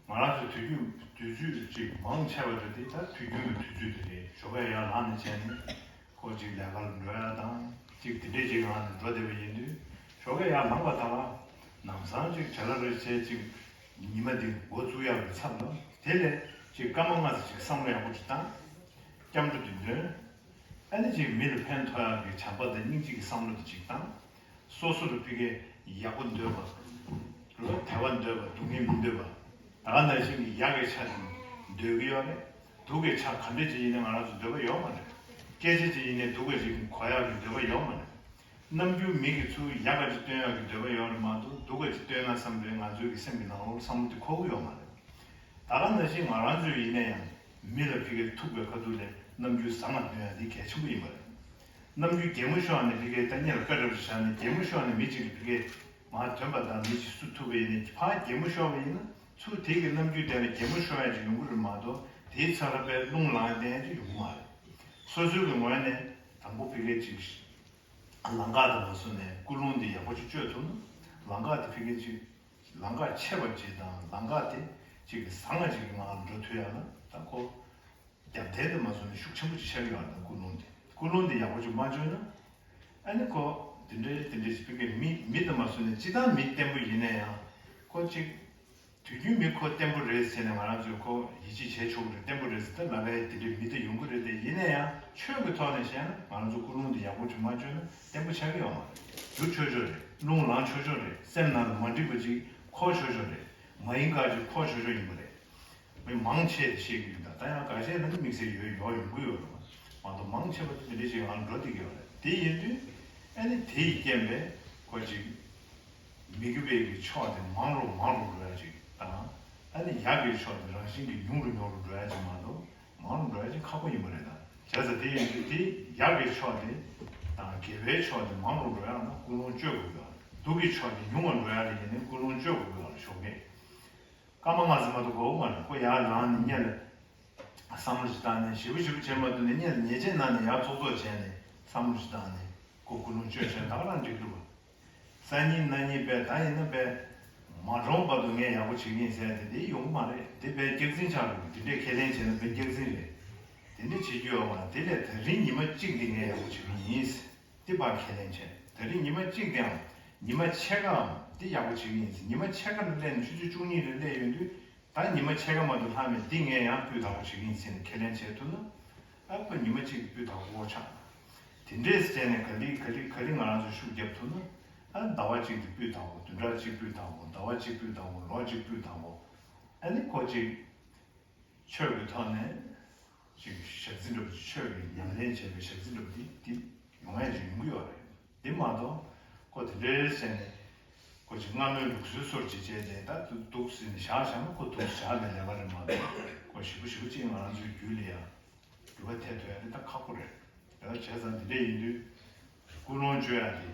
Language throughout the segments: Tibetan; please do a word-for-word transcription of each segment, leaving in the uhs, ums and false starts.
ང་རང་ཚོ་དུས་རྒྱུན་དུས་ཚོད་ཅིག་མང་ཆེ་བ་དེ་དེ་ད་དུས་རྒྱུན་གྱི་དུས་ཚོད་དེ་རེད། ཞོགས་ཀས་ཡར་ལངས་ནས་བྱས་ནས་ཁོ་ཅིག་ལས་ཀར་འགྲོ་ཡ་དང་ཅིག་དེ་འདྲས་ཅིག་ངང་ནས་འགྲོ་བསྡད་པ་ཡིན་དུས། ཞོགས་ཀས་ཡར་ལངས་པ་དང་ལམ་སང་ཅིག་བྲེལ་བ་རེ་བྱས་ཅིག་ཉི་མ་འདི་འགོ་བཙུགས་ཡག་གི་ཚབ་ལ་དེ་ལས་ཅིག་སྐར་མ་ལྔ་ཙམ་ཅིག་བསམ་བློ་ཡག་པོ་ཅིག་བཏང་། སྐྱབས་འགྲོ་འདི་འདོན། ཨ་ནི་ཅིག་མི་ལ་ཕན་ཐོགས་ཡག་གི་བྱམས་པ་དང་སྙིང་རྗེ་གི་བསམ་བློ་དེ་ཅིག་བཏང་། སོ་སོ་ལ་ཕ་གིའི་ཡག་པོ་འདོད་པ། བདེ་བ་འདོད་པ། སྡུག་བསྔལ་མི་འདོད་པ། ད་ག་ནང་བཞིན་གྱི་ཡག་གི་ཆ་དེ་འདོད་ཀྱི་ཡོད་རེད། སྡུག་གི་ཆ་ག་འདྲ་ཅིག་ཡིན་ན་ང་རང་ཚོ་འདོད་པ་ཡོད་མ་རེད། སྐད་ཆ་ཅིག་ཡིན་ནའི་སྡུག་ག་ཅིག་གོ་ཡག་གི་འདོད་པ་ཡོད་མ་རེད། ནམ་རྒྱུན་མི་གིས་ཚུར་ཡག་ག་ཅིག་སྟོན་ཡག་གི་འདོད་པ་ཡོད་རེད་མ་གཏོགས་སྡུག་ག་ཅིག་སྟོན་ན་བསམ་པའི་ང་ཚོའི་གི་སེམས་ཀྱི་ནང་ལོགས་བསམ་བློ་དེ་འཁོར་གི་ཡོད་མ་རེད། ད་ག་ནང་བཞིན་ང་རང་ཚོ་ཡིན་ན་ཡང་མི་ལ་ཕ་གིར་ཐུག་པའི་ཁ་ཐུག་ལས་ནམ་རྒྱུན་བཟང་ང་སྟོན་ཡག་འདི་གལ་ཆེན་པོ་ཡིན་པ་རེད། ནམ་རྒྱུན་གད་མོ་ཤོར་ནས་ཕ་གིར་ད་སྔོན་ལ་བཀའ་སྒྲུབ་ཅིག་བཞག་ནས་གད་མོ་ཤོར་ནས་མི་གཅིག་ལ་ཕ་གིར་མར་ཐོན་པ་དང་མི་གཅིག་སུ་ཐུག་པ་ཡིན་ནའི་ཕར་གད་མོ་ཤོར་བ་ཡིན་ན་ཚུར་དེ་གི་ནམ་རྒྱུན་དེ་ལ་གད་མོ་ཤོར་ཡག་ཅིག་ཡོང་གི་རེད་མ་གཏོགས་དེའི་ཚབ་ལ་དཔེ་རླུང་ལངས་ཡག་ཅིག་ཡོང་གི་མ་རེད། སོ་སོའི་གི་ངོས་ནས་དང་པོ་ཕ་གིར་ཅིག་ལམ་ཁ་དང་མ་སོང་ནས་ཀུན་སློང་འདི་ཡག་པོ་ཅིག་བཅོས་ཐུབ་ན་ལམ་ཁ་དེ་ཕ་གིར་ཅིག་ལམ་ཁ་ཆེ་བ་ཅིག་དང་ལམ་ཁ་དེ་ཅིག་བཟང་ང་ཅིག་གི་ངང་འགྲོ་ཐུབ་ཡག་ལ་ད་ཁོ་རྒྱབ་རྟེན་དུ་མ་སོང་ནས་ཤུགས་ཆེན་པོ་ཅིག་ཆགས་ཀྱི་ཡོད་རེད། ད་ཀུན་སློང་དེ་ཀུན་སློང་དེ་ཡག་པོ་ཅིག་མ་བཅོས་ན་ཨ་ནི་ཁོ་དེ་འདྲའི་དེ་འདྲའི་ཅིག་ཕ་གིར་མི་མི་དུ་མ་སོང་ནས་སྤྱིར་བཏང་མི་བརྟན་པོ་ཡིན་ན་ཡང་ཁོ་ཅིག་དུས་རྒྱུན་མི་ཁོ་བརྟན་པོ་རེད་ཟེར་ནས་ང་རང་ཚོས་ཁོ་ཡིད་ཆེས་བྱས་ཆོག་གི་རེད། བརྟན་པོ་རེད་ཟེར་ད་ལབ་ཡག་དེ་འདྲའི་མི་དེ་ཡོང་གི་རེད་དེ། ཡིན་ན་ཡང་ཆོས་ཀྱི་ཐོག་ནས་བཤད་ན་ང་རང་ཚོ་ཀུན་སློང་དེ་ཡག་པོ་ཅིག་མ་བཅོས་ན་བརྟན་པོ་ཆགས་ཀྱི་ཡོད་མ་རེད། འགྱུར་ཆོག་ཆོག་རེད། རླུང་ལངས་ཆོག་ཆོག་རེད། སེམས་ནང་ལ་མ་འགྲིག་པ་ཅིག་འཁོར་ཆོག་ཆོག་རེད། མ་ཡིན་ཁ་ཅིག་འཁོར་ཆོག་ཆོག་ཡིན་པ་རེད། མི་མང་ཆེ་དེ་ཤེས་ཀྱི་ཡོད། ད་ད་ཡང་འགའ་ཤས་ནང་དམིགས་བསལ་ཡོད་ཡོད་ཡོང་གི་ཡོད་རེད་མ་གཏོགས་མང་ཆེ་བ་དེ་འདྲ་ཞིག་ང་འགྲོ་བསྡད་ཀྱི་ཡོད་རེད། དེ་ཡིན་དུས་ཨ་ནི་དེ་ཡི་རྐྱེན་པས་ཁོ་ཅིག་མི་དགེ་བའི་གི་ཕྱོགས་དེ་མང་རུ་མང་རུ་འགྲོ་ཡག་ཅིག་དང་། ཨ་ནི་ཡག་གི་ཕྱོགས་དེ་རང་བཞིན་གྱིས་ཉུང་རུ་ཉུང་རུ་འགྲོ་ཡག་ཅིག་མ་གཏོགས་མང་རུ་འགྲོ་ཡག་ཅིག་ཁག་པོ་ཡིན་པ་རེད། ད་བྱས་ཙང་དེ་ཡིན་དུས་དེ་ཡག་གི་ཕྱོགས་དེ་དང་དགེ་བའི་ཕྱོགས་དེ་མང་རུ་འགྲོ་ཡག་ན་ཀུན་སློང་བཅོས་དགོས་ཀྱི་ཡོད་རེད། སྡུག་གི་ཕྱོགས་དེ་ཉུང་བ་འགྲོ་ཡག་ལ་ཡིན་ནའི་ཀུན་སློང་བཅོས་དགོས་ཀྱི་ཡོད་རེད། ཞོགས་ཀས། སྐར་མ་ལྔ་ཙམ་མ་གཏོགས་འགོར་གྱི་མ་རེད། ཁོ་ཡར་ལངས་ནས་སྔོན་ལ་བསམ་བློ་ཞིག་བཏང་ནས་ཞེ་པོ་ཞེ་པོ་བྱེད་མ་ཐུབ་ནས་སྔོན་ལ་ཉལ་ཆས་གནང་ནས་ཡར་ཙོག་ཙོག་བྱས་ནས་བསམ་བློ་ཞིག་བཏང་ནས་ཁོ་ཀུན་སློང་བཅོས་བྱས་ད་ག་རང་འགྲིག་འདུག་བ། སང་ཉིན་གནངས་ཉིན་དཔེ་ད་ཡིན་ན་དཔེ་མ་གྲོངས་བར་དུ་ངས་ཡག་པོ་བྱེད་ཀྱི་ཡིན་ཟེར་ཏེ་དེ་ཡོང་གི་མ་རེད། དེ་དཔེ་སྐྱག་རྫུན་ཆགས་འགྲོ་གི། དེ་འདྲའི་ཁས་ལེན་བྱས་ན་དཔེ་སྐྱག་རྫུན་རེད། དེ་འདྲ་བྱེད་རྒྱུ་ཡོད་མ་རེད། དེ་ལས་ད་རིང་ཉི་མ་གཅིག་དེ་ངས་ཡག་པོ་བྱེད་ཀྱི་ཡིན། དེ་ཕར་ཁས་ལེན་བྱས། ད་རིང་ཉི་མ་གཅིག་དེའམ་ཉི་མ་ཕྱེད་ཀའམ་དེ་ཡག་པོ་བྱེད་ཀྱི་ཡིན་ཟེར། ཉི་མ་ཕྱེད་ཀ་ལ་སླེབས་ནས་ཆུ་ཚོད་བཅུ་གཉིས་ལ་སླེབས་ཡོང་དུས་ད་ཉི་མ་ཕྱེད་ཀ་མ་གཏོགས་ལྷག་མེད། འདི་ངས་ཡང་སྤུས་དག་པོ་བྱེད་ཀྱི་ཡིན་ཟེར་ནས་ཁས་ལེན་བྱས་ཐུབ་ན། ཨ་ཁོ་ཉི་མ་གཅིག་གི་སྤུས་དག་པོ་ཆགས། དེ་འདྲས་བྱས་ནས་ག་ལེ་ག་ལེ་ག་ལེ་ང་རང་ཚོས་ཤུགས་རྒྱབ་ཐུབ་ན། ཨ་ཟླ་བ་གཅིག་གི་སྤུས་དག་པོ། བདུན་ཕྲག་གཅིག་སྤུས་དག་པོ། ཟླ་བ་གཅིག་སྤུས་དག་པོ། ལོ་གཅིག་སྤུས་དག་པོ། ཨ་ནི་ཁོ་གཅིག་ཆོས་ཀྱི་ཐོག་ནས་ཅིག་ཞག་རྩི་འདྲ་པོ་ཅིག་ཆོས་ཀྱི་ཉམས་ལེན་བྱས་པའི་ཞག་རྩི་འདྲ་པོ་འདི་འདི་ཡོང་ཡ་ཅིག་ཡོང་གི་ཡོད་རེད། འདི་མ་གཏོགས་ཁོ་དེ་འདྲའི་བྱས་ནས་ཁོ་ཅིག་སྔ་མོའི་ལུགས་སྲོལ་སོར་ཅིག་བྱས་ཏེ་ད་འདུག་འདུག་ཟེར་ནས་བཞག་བཞག་ན་ཁོ་འདུག་བཞག་ནས་ལས་ཀ་རེད་མ་གཏོགས་ཁོ་ཞེ་པོ་ཞེ་པོ་ཅིག་ང་རང་ཚོའི་རྒྱུད་ལ་ཡ་འགྱུར་བ་ཐེབས་ཐུབ་ཡ་དེ་ད་ཁག་པོ་རེད། ཡང་བྱས་ཙང་འདི་འདྲ་ཡིན་དུས་ཀུན་སློང་བཅོས་ཡ་དེ།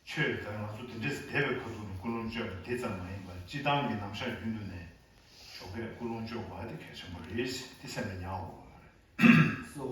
ཆོས་ད་ང་ཚོ་དེ་འདྲས་བསྡད་པའི་ཁ་ཐུག་ནས་ཀུན་སློང་བཅོས་པ་དེ་ཙམ་མ་ཡིན་པར་སྤྱིར་བཏང་གི་རྣམ་གཞག་རྒྱུན་དུ་ནས་ཞོགས་ཀས་ཀུན་སློང་བཅོས་དགོས་པ་དེ་གལ་ཆེན་པོ་རེད། དེ་སེམས་ལ་ཉར་དགོས་པ་རེད། So,